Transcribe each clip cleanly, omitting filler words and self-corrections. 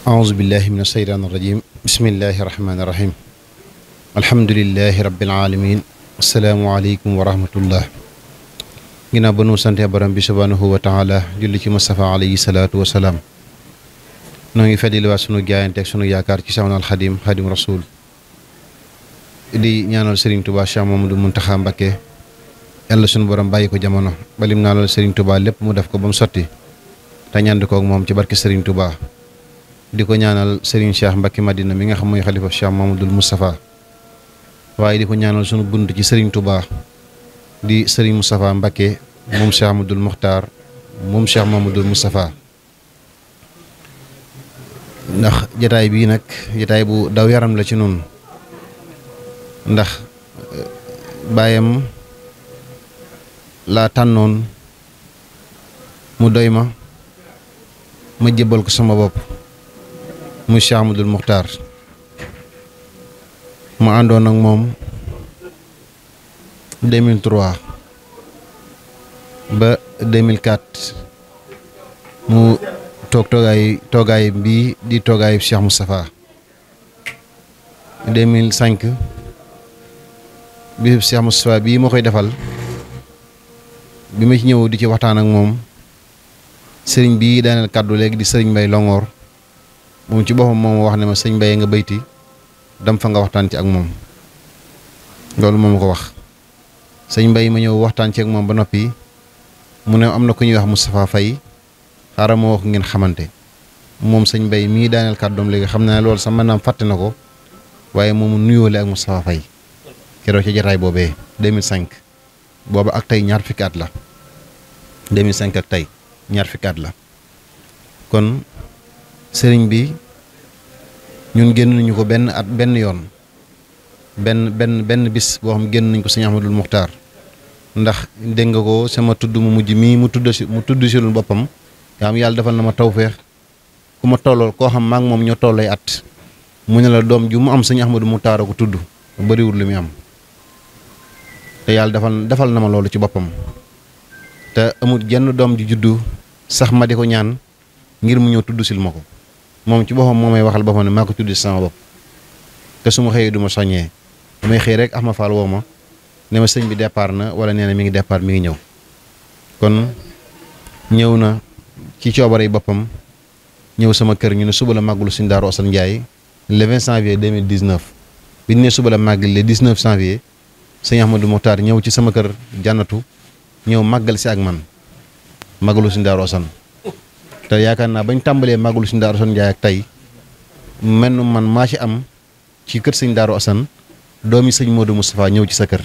أعوذ بالله من الشيطان الرجيم بسم الله الرحمن الرحيم الحمد لله رب العالمين السلام عليكم ورحمة الله ginnaaw ba nu sante borom bi subhanahu wa taala julli ci Mustafa alayhi salaatu wa salaam noo ngi feddaliwaat sunu jaayante ak sunu yaakaar ci Seexul Xadim Xadim Rasul di ñaanal Serigne Touba Cheikh Mamadou Mountakha Mbacké yàlla sunu borom bàyyi ko jamono balim ñaanal Serigne Touba lépp mu def ko ba mu sotti te ñand ko ak moom ci barke Serigne Touba di ko ñaanal Serigne Cheikh Mbacké Madina mi nga xam mooy xalifa Cheikh Mamadou Moustapha waaye di ko ñaanal sunu bunt ci Serigne Touba di Serigne Moustapha Mbacké moom Cheikh Amadou Mokhtar moom Cheikh Mamadou Moustapha ndax jataay bii nag jataay bu daw yaram la ci noonu ndax baayam laa tànnoon mu doy ma jébbal ko sama bopp mu Cheikh Amadou Mokhtar ma àndoon ak moom 2003 ba 2004 mu toogaay bii di toogaayu Cheikh Moustapha 2005 bi Cheikh Moustapha bii moo koy defal bi ma ci ñëw di ci waxtaan ak moom sëriñ bii daaneel kàddu léegi di sëriñ Mbay Longoor moom ci boppam moom wax ne ma sëriñ Mbay nga bayti dam fa nga waxtaan ci ak moom loolu moom ko wax sëñ Mbay ma ñëw waxtaan ci ak moom ba noppi mu ne am na ku ñuy wax Moustapha Faye xaaral ma wax ngeen xamante moom sëñ Mbay mii daaneel kàddoom léegi xam naa ne loolu sax mën naa fàtte na ko waaye moomu nuyoole ak Moustapha Faye keroog ci jataay boobee 2005 booba ak tey ñaar fukki at la 2005 ak tey ñaar fukki at la kon sëriñ bi ñun génn nañu ko benn at benn yoon benn bis boo xam génn nañ ko sëñ Ahmadul Muxtaar ndax dégg nga ko sama tudd mu mujj mii mu tudd si lu boppam nga xam yàlla defal na ma tawfeex ku ma tollool koo xam maa ngi moom ñoo tollay at mu ne la doom ju mu am sëñ Ahmadul Muxtaar a ko tudd bëriwul lu muy am te yàlla defal na ma loolu ci boppam te amul jenn doom ji juddu sax ma di ko ñaan ngir mu ñëw tudd sil ma ko moom ci boppam moo may waxal boppam ne maa ko tudd si sama bopp te su ma xëyee du ma soññee damay xëy rek Ahma Fall woo ma ne ma sëñ bi départ na wala nee na mi ngi départ mi ngi ñëw kon ñëw na ci coobare yi boppam ñëw sama kër ñu ne suba la màggulu suñ Daaru Asan Njaay le 20 janvier 2019 bi ñu ne suba la màggal le 19 janvier sëñ Ahmadou Mokhtar ñëw ci sama kër jànnatu ñëw màggal si ak man màggalu suñ Daaru Asan te yaakaar naa bañ tàmbalee màggalu suñ Daaru Asan Njaay ak tey mel man maa ci am ci kër sëñ Daaru Asan doomi sëñ Modou Moustapha ñëw ci sa kër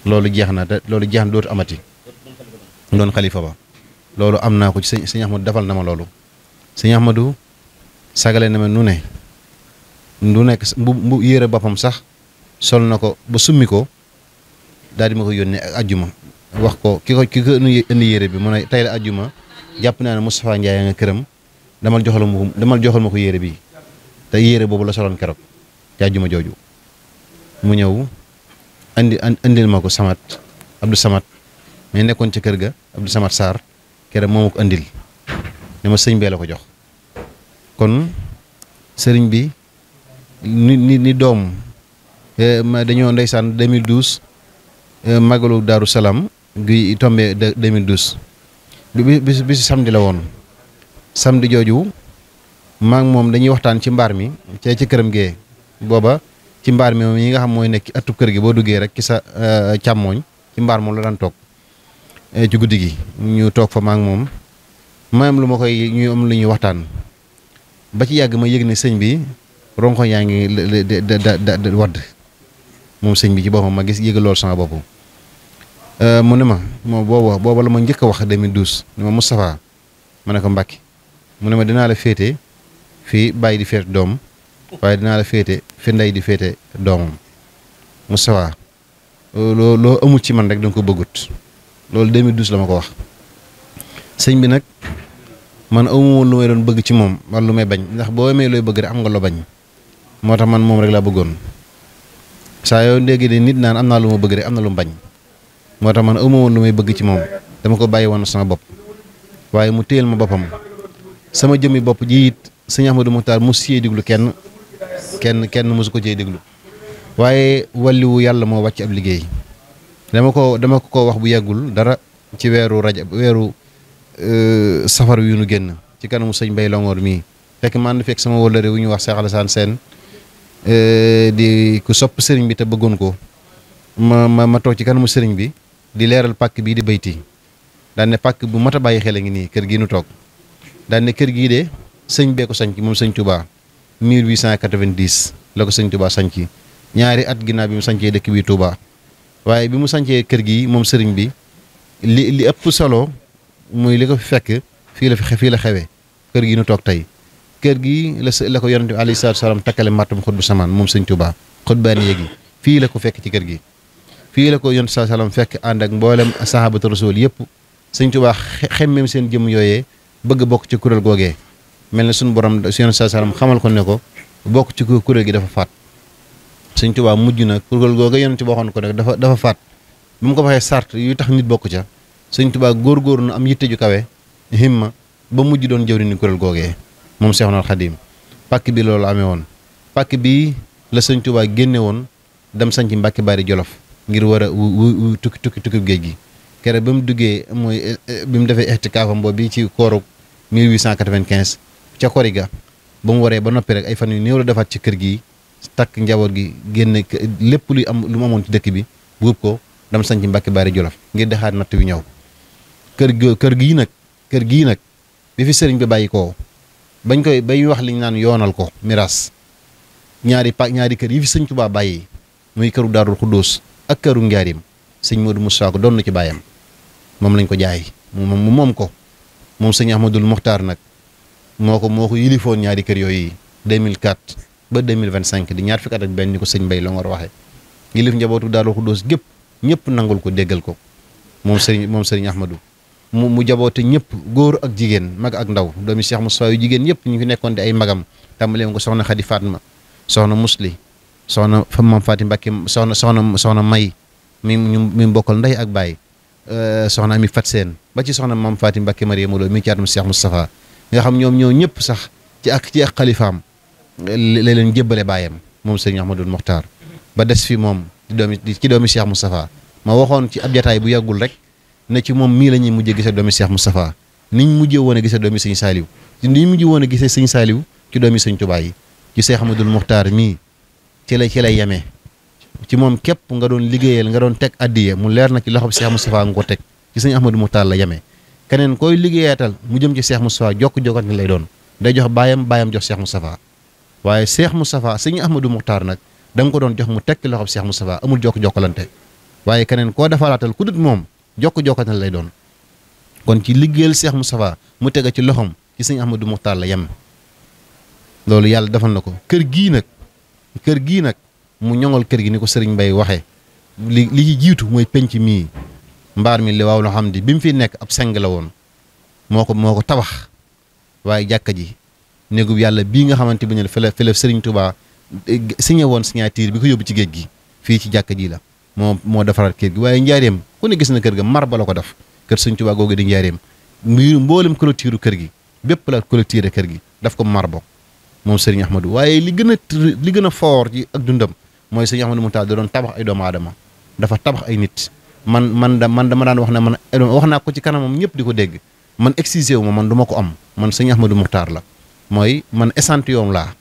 loolu jeex na te loolu jeex na dootu amati doon xalifa ba loolu am naa ko ci sëñ Ahmadou defal na ma loolu sëñ Ahmadou sagale na ma nu nekk bu yére boppam sax sol na ko ba summi ko daal di ma ko yónnee ak ajjuma wax ko ki ko indi yére bi mu ne tey la ajjuma jàpp naa ne Moustapha Ndiaye nga këram damal joxal ma ko yére bi te yére boobu la soloon keroog ci ajjuma jooju mu ñëw andil ma ko Abdou Samad mais nekkoon ci kër ga Abdou Samad Sarr keroog moo ma ko andil ne ma sëñ bee la ko jox kon sëriñ bi ni doom dañoo ndeysaan 2012 magalu Daaru Salaam gi tombé 2012 bi si samedi la woon samedi jooju maa ngi moom dañuy waxtaan ci mbaar mi ci këram gee booba ci mbaar mi moom yi nga xam mooy nekk ci atub kër gi boo duggee rek ci sa càmmooñ ci mbaar moom la daan toog ci guddi gi ñu toog fa maa ngi moom ma am lu ma koy ñu am lu ñuy waxtaan ba ci yàgg ma yëg ne sëñ bi ronko yaa ngi wadd moom sëñ bi ci boppam ma gis yëg lool sama bopp mu ne ma moom booba la ma njëkk a wax 2012 ne ma Moustapha ma ne ko Mbàkke mu ne ma dinaa la féete fii bàyyi di féete doom waaye dinaa la féete fi ndey di féete doomam Moustapha loo amul ci man rek danga ko bëggut loolu 2012 la ma ko wax sëñ bi nag man amu woon lu may doon bëgg ci moom wala lu may bañ ndax boo amee looy bëgg rek am nga loo bañ moo tax man moom rek laa bëggoon saa yoo ndégg de nit naan am naa lu ma bëgg rek am na lu mu bañ moo tax man amu woon lu may bëgg ci moom dama ko bàyyi woon sama bopp waaye mu téyel ma boppam sama jëmmi bopp ji it sëñ Ahmadou Mokhtar mosu cee déglu kenn mosu ko cee déglu waaye wàlliwu yàlla moo wàcc ab liggéey dama ko wax bu yeggul dara ci weeru safar yu nu génn ci kanamu sëñ Bay Longoor mii fekk man fekk sama wóllëre wu ñu wax Cheikh Alassane Sène di ku sopp sëriñ bi te bëggoon ko ma toog ci kanamu sëriñ bi di leeral pàkk bii di bayti daan ne pàkk bu mat a bàyyi xel a ngi nii kër gii nu toog daan ne kër gii de sëñ bee ko sanc moom sëñ Touba 1890 la ko sëñ Touba sanc ñaari at ginnaaw bi mu sancee dëkk bi Touba waaye bi mu sancee kër gi moom sëriñ bi li ëpp solo muy li ko fi fekk fii la xewee kër gi nu toog tey kër gi la ko yonent bi alayhi salaatu salaam takkale mattum xutbu samaan moom sëñ Touba xutbaani yéegi fii la ko fekk ci kër gi fii la ko yonent salaatu salaam fekk ànd ak mboolem sahabatu rasul yëpp sëñ Touba xemmeem seen jëm yooyee bëgg bokk ci kuréel googee mel ne suñu borom yonent salaatu salaam xamal ko ne ko bokk ci kuréel gi dafa faat sëñ Touba mujj na kuréel googee yonent bi waxoon ko nag dafa faat bu mu ko waxee sart yu tax nit bokk ca sëñ Touba góor na am yitte ju kawe himma ba mujj doon jëwri ni kuréel googee moom Seexul Xadiim pàkk bi loolu amee woon pàkk bi la sëñ Touba génne woon dem sañci Mbàkke Bari Jolof ngir war a tukki géej gi kere ba mu duggee mooy bi mu defee ixtikaafam boobu bi ci kooru 1895 ca Koriga ba mu waree ba noppi rek ay fan yu néew la defaat ci kër gi takk njaboot gi génne lépp lu mu amoon ci dëkk bi buub ko dem sañci Mbàkke Bari Jolof ngir dexaat natt wi ñëw kër gii nag bi fi sëriñ bi bàyyi koo bañ koy bay wax liñ naan yoonal ko miraas ñaari kër yi fi sëñ Touba bàyyi muy këru Daarul Xuddoos ak këru Njaarim sëñ Modou Moussa ko doon na ci bàyyam moom lañ ko jaay moom ko moom sëñ Ahmadul Mokhtar nag moo ko yilifoon ñaari kër yooyu 2004 ba 2025 di ñaar fukki at ak benn ni ko sëñ Bay Longoor waxee yilif njabootu Daarul Xuddoos gépp ñëpp nangul ko déggal ko moom sëriñ Ahmadou mu jaboote ñëpp góor ak jigéen mag ak ndaw doomi Cheikh Moustapha yu jigéen yëpp ñu fi nekkoon di ay magam tàmbalee ko soxna Xadi Fatma soxna Musli soxna Mam Faati Mbàkke soxna May mi bokkal ndey ak baay soxna Ami Fat Seen ba ci soxna Mam Faati Mbàkke Mariama Lo mi caatum Cheikh Moustapha nga xam ñoom ñoo ñëpp sax ci ak xalifaam la leen jébbale baayam moom sëriñ Ahmadul Mokhtar ba des fi moom ci doomi Cheikh Moustapha ma waxoon ci ab jataay bu yàggul rek ne ci moom mii la ñuy mujjee gisee doomi Cheikh Moustapha niñ mujjee woon a gisee doomi sëñ Saaliw niñ mujjee woon a gisee sëñ Saaliw ci doomi sëñ Tuubaa yi ci Cheikh Ahmadul Mokhtar mii ci lay yemee ci moom képp nga doon liggéeyal nga doon teg addiya mu leer na ci loxob Cheikh Moustapha nga ko teg ci sëñ Ahmadul Mokhtar la yemee keneen koy liggéeyaatal mu jëm ci Cheikh Moustapha jokkante lay doon day jox baayam jox Cheikh Moustapha waaye Cheikh Moustapha sëñ Ahmadul Mokhtar nag da nga ko doon jox mu teg ci loxob Cheikh Moustapha amul jokkalante waaye keneen koo defalaatal ku dut moom jokkante lay doon kon ci liggéeyal Cheikh Moustapha mu tega ci loxom ci sëñ Ahmadou Mokhtar la yem loolu yàlla defal na ko kër gii nag mu ñoŋal kër gi ni ko sëriñ Mbay waxee li ci jiitu mooy penc mii mbaar mi li waaw loo xam di bi mu fi nekk ab seng la woon moo ko tabax waaye jàkka ji néegub yàlla bii nga xamante bi ne fi la sëriñ Touba signé woon signature bi ko yóbbu ci géej gi fii ci jàkka ji la moo defaraat kër gi waaye njaareem ku ne gis na kër ga marba la ko def kër sëñ Touba googu di njaareem mboolem clôture kër gi bépp la clôture kër gi daf ko marbo moom sëriñ Ahmadou waaye li gën a foor ci ak dundam mooy sëriñ Ahmadou Mokhtar da doon tabax ay doomu aadama dafa tabax ay nit man dama daan wax ne man wax naa ko ci kanamam ñëpp di ko dégg man excisé wu ma man du ma ko am man sëriñ Ahmadou Mokhtar la mooy man échantillon laa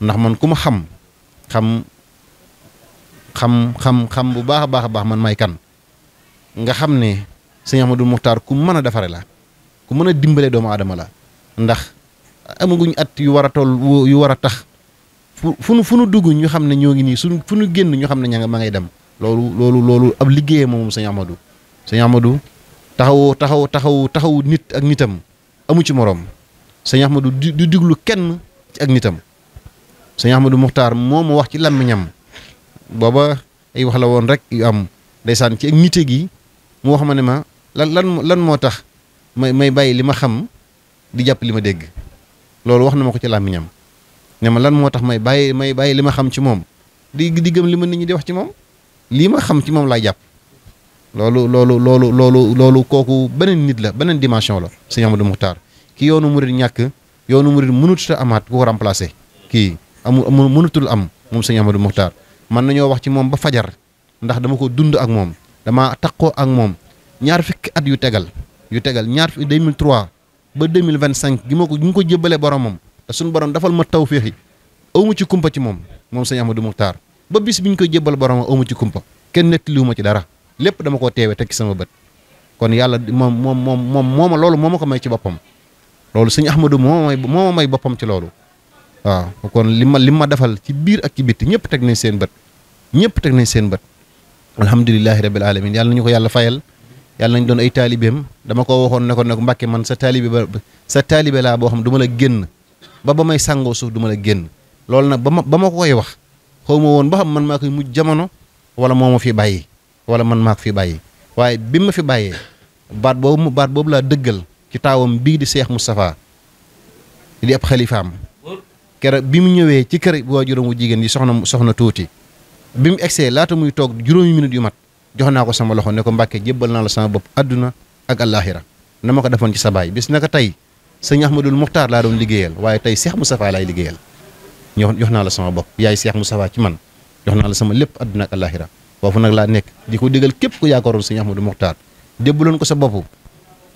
ndax man ku ma xam bu baax a baax man may kan nga xam ne sëñ Ahmadou Mokhtar ku mën a defare la ku mën a dimbale doomu aadama la ndax amaguñ at yu war a tax fu nu dugg ñu xam ne ñoo ngi nii fu nu génn ñu xam ne ma ngay dem loolu ab liggéeyee moom sëñ Ahmadou taxawu nit ak nitam amu ci moroom sëñ Ahmadou du diglu kenn ci ak nitam sëñ Ahmadou Mokhtar moo ma wax ci làmmiñam booba ay wax la woon rek yu am ndeysaan ci ak nite gi mu wax ma ne ma lan moo tax may bàyyi li ma xam di jàpp li ma dégg loolu wax na ma ko ci làmmiñam ne ma lan moo tax may bàyyi li ma xam ci moom di gëm li ma nit ñi di wax ci moom lii ma xam ci moom laay jàpp loolu kooku beneen nit la beneen dimension la sëñ Ahmadou Mokhtar ki yoonu murid ñàkk yoonu murid mënut a amaat ku ko remplacer kii amul mënutul am moom sëñ Ahmadou Mokhtar man nañoo wax ci moom ba fajar ndax dama ko dund ak moom dama takkoo ak moom ñaar fukki at yu tegal 2003 ba 2025 gi ma ko jébbalee boromam te suñu borom dafal ma tawféex yi awma ci kumpa ci moom sëñ Ahmadou Mokhtar ba bis bi ñu koy jébbal boromam awma ci kumpa kenn nettaliwuma ci dara lépp dama koo teewee teg ci sama bët kon yàlla moom loolu moo ma ko may ci boppam loolu sëñ Ahmadou moo ma may boppam ci loolu waaw kon li ma defal ci biir ak ci bitti ñëpp teg nañ seen bët alhamdulilahi rabbil alamin yàlla nañu ko yàlla fayal yàlla nañ doon ay taalibeem dama ko waxoon ne ko Mbàkke man sa taalibe laa boo xam du ma la génn ba may sàngoo suuf du ma la génn loolu nag ba ma ko koy wax xaw ma woon ba xam man maa koy mujj jamono wala moo ma fi bàyyi wala man maa ko fi bàyyi waaye bi ma fi bàyyee baat boobu laa dëggal ci taawam bii di Cheikh Moustapha di ab xalifaam keroog bi mu ñëwee ci kër waajuram wu jigéen yi soxna tuuti bi mu egsee laata muy toog juróomi minute yu mat jox naa ko sama loxo ne ko Mbàkke jébbal naa la sama bopp adduna ak àllaaxira na ma ko defoon ci sa baay bis naka tey sëñ Ahmadul Muxtaar laa doon liggéeyal waaye tey Cheikh Moustapha laay liggéeyal jox naa la sama bopp yaay Cheikh Moustapha ci man jox naa la sama lépp adduna ak àllaaxira foofu nag laa nekk di ko digal képp ku yaakaaroon sëñ Ahmadou Mokhtar débbaloon ko sa bopp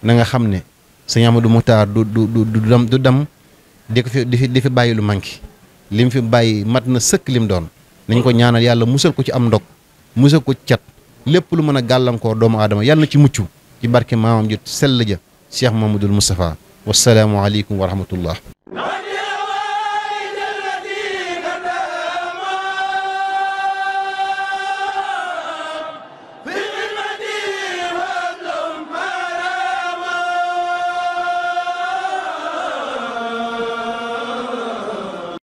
na nga xam ne sëñ Ahmadou Mokhtar du dem di fi bàyyi lu manqué li mu fi bàyyi mat na sëkk lim doon nañ ko ñaanal yàlla musal ko ci am ndog musal ko ci cat lépp lu mën a gàllankoor doomu aadama yàlla na ci mucc ci barke maamam ju sell ja Cheikh Mamadou Moustapha wasalaamu aleykum wa rahmatullah